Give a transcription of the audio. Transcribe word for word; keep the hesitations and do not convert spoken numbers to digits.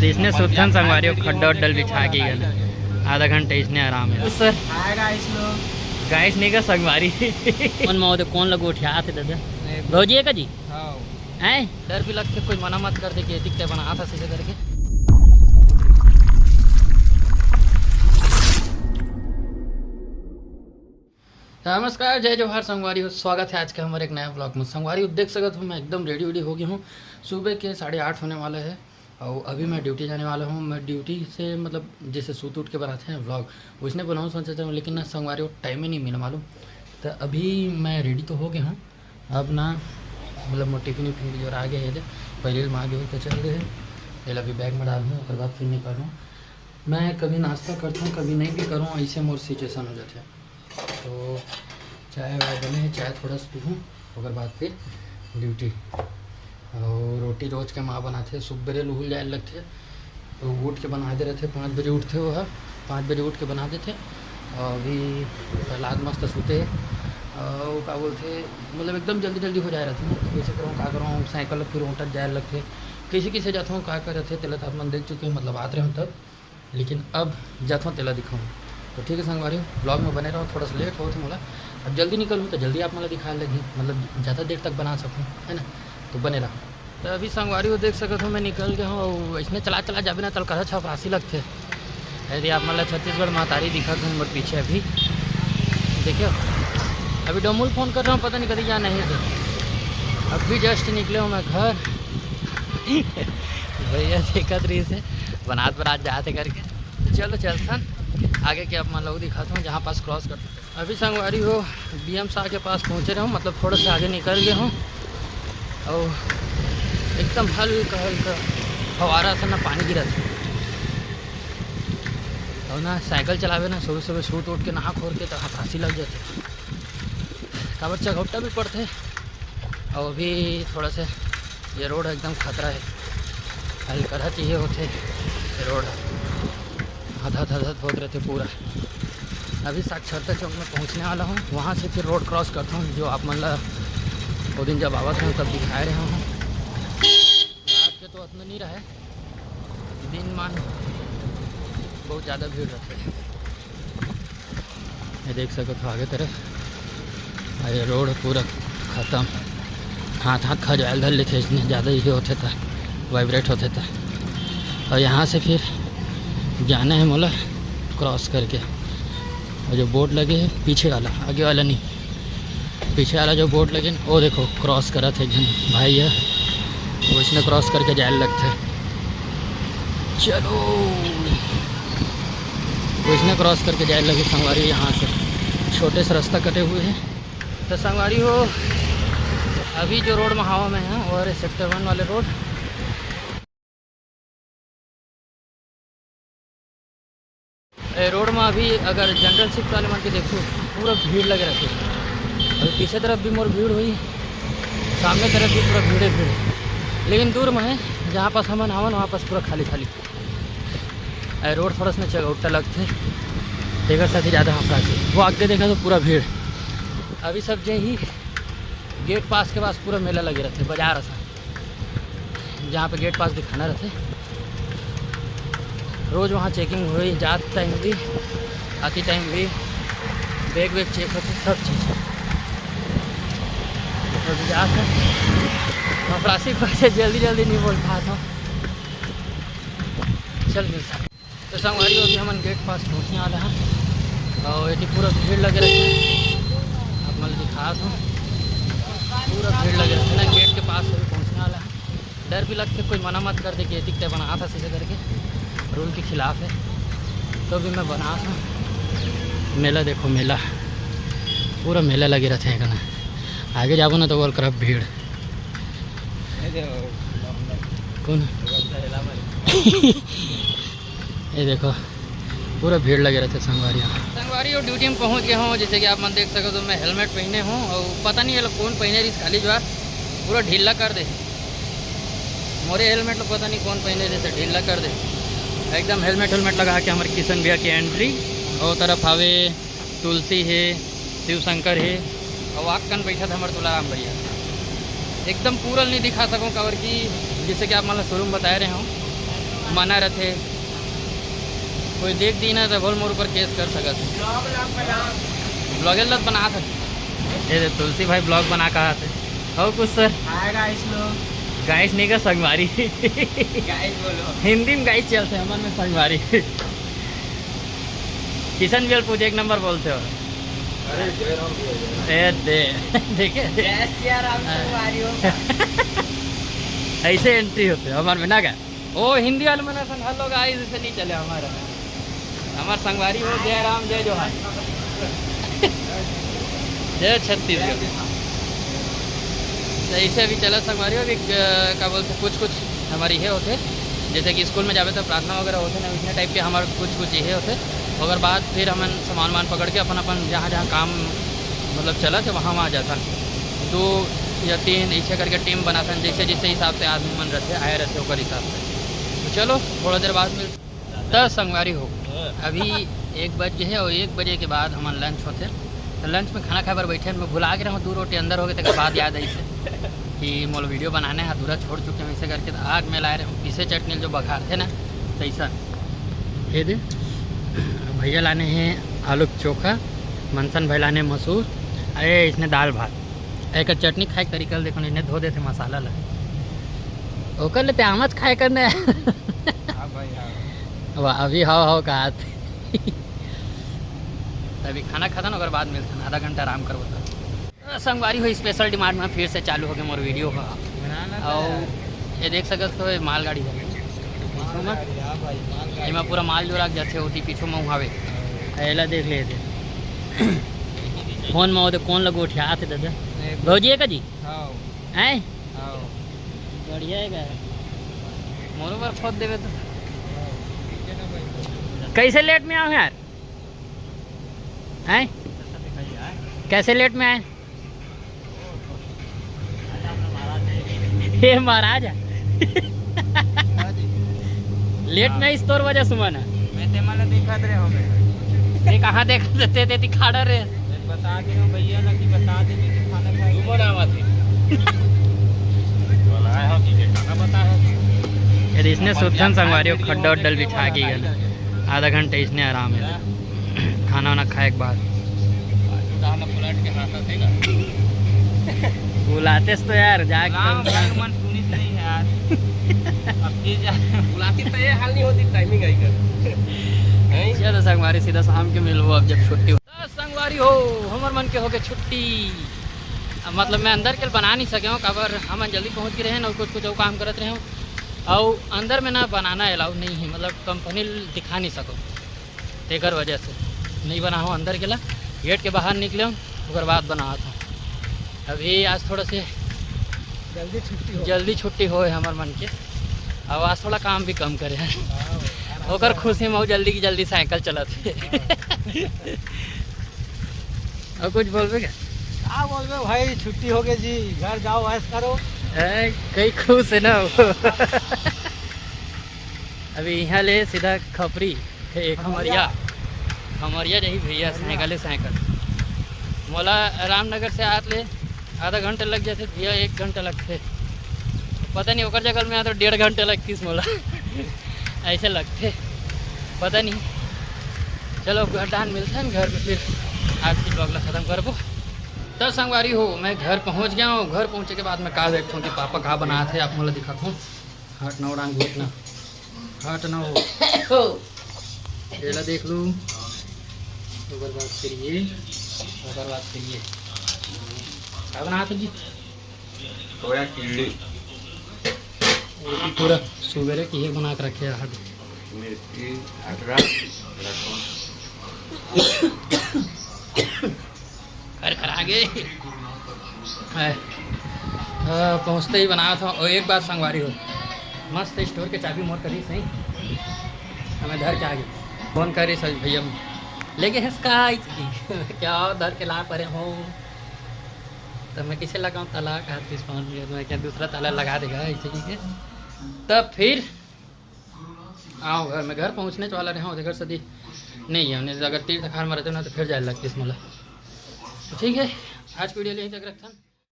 इसने सुथन संगवारी हो, खड्डा उड्डल बिछा के गए। आधा घंटा इसने आराम है। सर, हाय गाइस लोग। गाइस नहीं का संगवारी। कौन महोदय, कौन लगो उठिया थे दादा? नहीं। भौजी है का जी? हाँ। हैं? डर भी लगथे, कोई मना मत कर दे कि एतिक ते बना था सीधे करके। नमस्कार, जय जोहार संगवारी हो, स्वागत है आज के हमारे एक नया ब्लॉग में। संगवारी हो, देख सकत हो, मैं एकदम रेडी वेडी हो गया हूँ। सुबह के साढ़े आठ होने वाला है और अभी मैं ड्यूटी जाने वाला हूँ। मैं ड्यूटी से, मतलब, जैसे सूत उठ के बनाते हैं ब्लॉग, उसने बनाऊँ सोचा था, लेकिन ना संगवारी हो, टाइम ही नहीं मिला मालूम। तो अभी मैं रेडी तो हो गया हूँ। अब ना, मतलब, मोर टिफिन उफिन भी जोर आ गया है, पहले में आ गया हो तो चल गए। पहले अभी बैग में डालूँ, ओकर बाद फिर निकलूँ। मैं कभी नाश्ता करता हूँ, कभी नहीं भी करूँ, ऐसे मोर सिचुएशन हो जाते। तो चाय वाय बने हे, चाय थोड़ा सा पीहूँ, ओकर बाद फिर ड्यूटी। और रोटी रोज के माँ बनाथे, सुबेरे लुहुल जाए लगथे, तो उठ के बना दे रहथे। पाँच बजे उठथे वो ह, पाँच बजे उठ के बना देथे। और अभी प्रहलाद मस्त सुते हे। और का बोलथे, मतलब, एकदम जल्दी जल्दी हो जाए रहथे ना, तो कैसे करूँ, का करूँ, साइकिल फिर ओंटत जाए लगथे, कैसे कैसे जाथों, का करत हे, तेला तो आप मन देख चुके हो, मतलब, आत रहे हो तब। लेकिन अब जाथों, तेला दिखाऊँ। तो ठीक है संगवारी, ब्लॉग में बने रहो, थोड़ा सा लेट होत मोला। अब जल्दी निकलूँ तो जल्दी आप मोला दिखाए लगी, मतलब, ज़्यादा देर तक बना सकूँ, है ना? तो बने रहो। तो अभी संगवारी हो, देख सकत हो, मैं निकल गया हूँ और इसने चला चला जाबे ना, तल कथा छपरासी लगथे। यदि आप मतलब छत्तीसगढ़ महतारी दिखत हो मोर पीछे अभी, देखियो, अभी डोमू ल फोन कर रहा हूँ, पता नहीं कभी जाना है तो। अभी जस्ट निकले हूँ मैं घर। भैया देखत रही से बनात बनात जाते करके। चलो चलथन आगे के, आप मन लोग दिखाता हूँ जहाँ पास क्रॉस कर। अभी संगवारी हो, बीएम शाह के पास पहुँचे रहे हूँ, मतलब थोड़ा सा आगे निकल गए हूँ और एकदम हल्का हल्का फवारा सा ना पानी गिरत हे। और ना साइकिल चलावे ना, सुबह सुबह सूत उठ के नहा खोर के तो हथासी लग जाते, काबर चघौटा भी पड़ते। और अभी थोड़ा सा ये रोड एकदम खतरा है, हल्का चीज़ें होते, ये रोड हदहद हदहद होत रहते पूरा। अभी साक्षरता चौक में पहुंचने वाला हूँ, वहाँ से फिर रोड क्रॉस करता हूँ, जो आप मन ला वो दिन जब आवत रहे तब दिखाए रहे हूँ। रात के तो उतना नहीं रहा है, दिन मान बहुत ज़्यादा भीड़ रहता है। ये देख सकत हो आगे तरफ, अरे रोड पूरा खत्म, हाथ हाथ खजुआल धर लेते, इसने ज़्यादा ये होते था, वाइब्रेट होते था। और यहाँ से फिर जाना है मोला क्रॉस करके, और जो बोर्ड लगे है पीछे वाला, आगे वाला नहीं, पीछे वाला जो बोर्ड लगे न, वो देखो क्रॉस करत है एक झन भाई है, वो इसने क्रॉस करके जाए लगथे। चलो, वो इसने क्रॉस करके जाए लगे संगवारी। यहाँ से छोटे से रास्ता कटे हुए हैं। तो संगवारी हो, अभी जो रोड में हवा में है वो है सेक्टर वन वाले रोड। ए, रोड में अभी अगर जनरल शिफ्ट वाले मन के देखो, पूरा भीड़ लगे रहते। अभी पीछे तरफ भी मोर भीड़ हुई, सामने तरफ भी पूरा भीड़े भीड़, लेकिन दूर में है, जहाँ पास हमन आवन वहाँ पास पूरा खाली खाली। ए, रोड थोड़ा सा चगौटा लगते, तेकर साथ ही ज़्यादा हफड़ा से वो आगे देखा तो पूरा भीड़। अभी सब जे ही गेट पास के पास पूरा मेला लगे रहते, बाजार असन, जहाँ पे गेट पास दिखाना रहते। रोज़ वहाँ चेकिंग हुई, जात टाइम भी, आती टाइम भी, बैग वैग चेक होते, सब चीज़। तो अभी जात है, हम राशि पैसे जल्दी जल्दी नहीं बोल पाता हूँ। चल मिलता है। तो संगवारी हो, अभी हमन गेट पास पहुँचने वाला है और ये पूरा भीड़ लगे रहते हैं, आप मन दिखा दो, पूरा भीड़ लगे रहते हैं ना। गेट के पास अभी पहुँचने वाला है। डर भी लगते, कोई मना मत कर दे कि एतिक तय बना था सीधे करके, रूल के खिलाफ है, तो भी मैं बना था। मेला देखो, मेला, पूरा मेला लगे रहते हैं कना। आगे जाबो ना तो और करब भीड़। कौन? ये देखो, पूरा भीड़ लगे रहते संगवारी यहाँ। संगवारी और ड्यूटी में पहुँच गया हूँ। जैसे कि आप मन देख सको तो मैं हेलमेट पहने हूँ और पता नहीं ये लोग कौन पहने रही खाली ज्वार, पूरा ढीला कर दे। मोरे हेलमेट लो पता नहीं कौन पहने रही, ढीला कर दे एकदम। हेलमेट हेलमेट लगा के हमारे किशन भैया की एंट्री। और तरफ आवे तुलसी है, शिव शंकर है और आग कन बैठा था हमारे तुलाराम भैया। एकदम पूरा नहीं दिखा सकूँ काबर कि जैसे कि आप मतलब शुरू में बताए रहे हूँ, मना रथे, कोई देख दी ना तो बोल मोर ऊपर केस कर सकत हे। ब्लॉगर लत बना सकत। ये दे तुलसी भाई ब्लॉग बना कहा थे। हो कुछ सर? हाय गाइस लोग। गाइस नहीं का संगवारी। गाइस बोलो। हिंदी में गाइस चलते हैं, हमर में संगवारी। किशन भी पूछे एक नंबर बोलते हो। अरे जय राम भैया, जय राम। ए दे। देखे? जय सिया राम हाँ। संगवारी हो। ऐसे एंट्री होते हैं हमर में ना का। ओ हिंदी वाले मन असन हेलो गाइस ऐसे नहीं चले हमारे में। हमार संगवारी हो, जय राम, जय जोहार। जय छत्तीसगढ़। तो ऐसे अभी चला संगवारी हो, अभी अ, का बोलते कुछ कुछ हमारी ये होते, जैसे कि स्कूल में जावे तो प्रार्थना वगैरह होते ना, उसने टाइप के हमारे कुछ कुछ ये होते। ओकर बाद फिर हमन सामान वामान पकड़ के अपन अपन जहाँ जहाँ काम मतलब चला थे वहाँ वहाँ जाथन। दो या तीन ऐसे करके टीम बनाथन, जैसे जैसे हिसाब से आदमी मन रहते आए रहते ओकर हिसाब से। तो चलो थोड़ा देर बाद मिल। तो संगवारी हो, अभी एक बज गए है और एक बजे के बाद हमन लंच होते। तो लंच में खाना खाए बर बैठे, मैं भुला के रहूँ, दो रोटी अंदर हो गए, तेकर बाद याद आई से कि मोला वीडियो बनाने है, अधूरा छोड़ चुके हैं, ऐसे करके। तो आग में लाए रहूँ पीसे चटनी जो बघारथे ना, तैसा। ये दे, भैया लाने हैं आलू के चोखा, मनसन भाई लाने मसूर, अरे इसने दाल भात। एक चटनी खाए के तरीका ल देखो, इन्हें धो देते मसाला ला। ओकर ले ते आमच खाए करने। हाँ भाई, हाँ। वाह, अभी हाव हाव कहा थे। अभी खाना खाता ना, ओकर बाद मिलते हैं, आधा घंटा आराम करबो तो। संगवारी हो, स्पेशल डिमांड में फिर से चालू हो गए मोर वीडियो हो। और ये देख सकत हो, ये मालगाड़ी है। पीछू में हाँ भाई, मालगाड़ी। एमा पूरा माल जो रख जाते होती पीछू में उहावे। एला देख लेते। फोन में होते कौन लगो उठिया थे दादा? भौजी है का जी? हाँ। हैं? हाँ। बढ़िया है का? मोरो पर खोद देवे तो। कैसे लेट में आओ यार? हैं? कैसे लेट में आए? हे महाराज। लेट में इस तोर वजह सुमन है। मैं ते मला दिखत रहे हो मैं। ये कहाँ देख देते थे, ती खाड़ा रे। मैं बता दे रहा हूँ भैया ना कि बता दे कि खाना खाए। तू बड़ा बात है। बोला है कि ये खाना बता है। यदि इसने सुथन संगवारी हो, खड्डा उड्डल बिछा के गए। आधा घंटा इसने आराम है। खाना वाना खाए के बाद। बुलाते तो यार, जाके राम भाई मन सुनिस नहीं है यार। अब के जा। बुलाती तो ये हाल नहीं होती, टाइमिंग आई कर। हैं? चलो संगवारी, सीधा शाम के मिलबो अब जब छुट्टी हो। तो संगवारी हो, हमर मन के होके छुट्टी। अब मतलब मैं अंदर के बना नहीं सके हूँ, काबर हमन जल्दी पहुँच गए रहे और कुछ कुछ और काम करत रहे हूँ। और अंदर में ना बनाना अलाउ नहीं है, मतलब कंपनी दिखा नहीं सको। तेकर वजह से नहीं बना हो अंदर के ला, गेट के बाहर निकले हो, ओकर बाद बनावत हो। अभी आज थोड़ा से जल्दी छुट्टी हो। जल्दी छुट्टी होए हमर मन के, अब आज थोड़ा काम भी कम करे हैं। हाँ, आराम ओकर से। खुशी में वो जल्दी की जल्दी साइकिल चलत है। हाँ। और कुछ बोलबे क्या? का बोलबे भाई, छुट्टी हो गई जी, घर जाओ, ऐश करो। ए, कई खुश है ना वो। अभी यहाँ ले सीधा खपरी, ए, खमरिया। खमरिया। खमरिया जाही भैया, खमरिया। Cycle, cycle. मोला रामनगर से आत ले आधा घंटा लग जाथे, भैया एक घंटा लगथे। पता नहीं, ओकर जगह में आत तो डेढ़ घंटा लगतीस मोला। ऐसे लगथे, पता नहीं। चलो, अब घर डाहन मिलते हैं, घर में फिर आज की ब्लॉग ला खत्म करबो। तो संगवारी हो, मैं घर पहुंच गया हूँ। घर पहुंचे के बाद मैं का देखता हूँ कि पापा का बनात हे, आप मोला दिखाता हूँ। हट ना, उड़ान घूट ना। हट ना हो। एला देख लू। ओकर बाद फिर ये, ओकर बाद फिर ये। का बनात हे जी? Soya chilli. ये भी पूरा सुबेरे की ही बना के रखे हैं। मिर्ची, अदरक, लहसुन। खरखरा गे। है। हाँ, पहुँचते ही बनावत हँव। और एक बात संगवारी हो, मस्त स्टोर के चाबी मोर करी सही, हमें धर के आगे फोन करी सही भैया, लेके हंस का आई थी। क्या धर के ला परे हो, तो मैं किसे लगाऊँ ताला का हाथ इस फोन में, मैं क्या दूसरा ताला लगा देगा ऐसे ही के। तब फिर आओ घर में, घर पहुँचने वाला रहे हो, घर सदी नहीं है, उन्हें अगर तीर तखार में रहते ना तो फिर जाए लगतीस मोला। तो ठीक है, आज की वीडियो यहीं तक रखथन।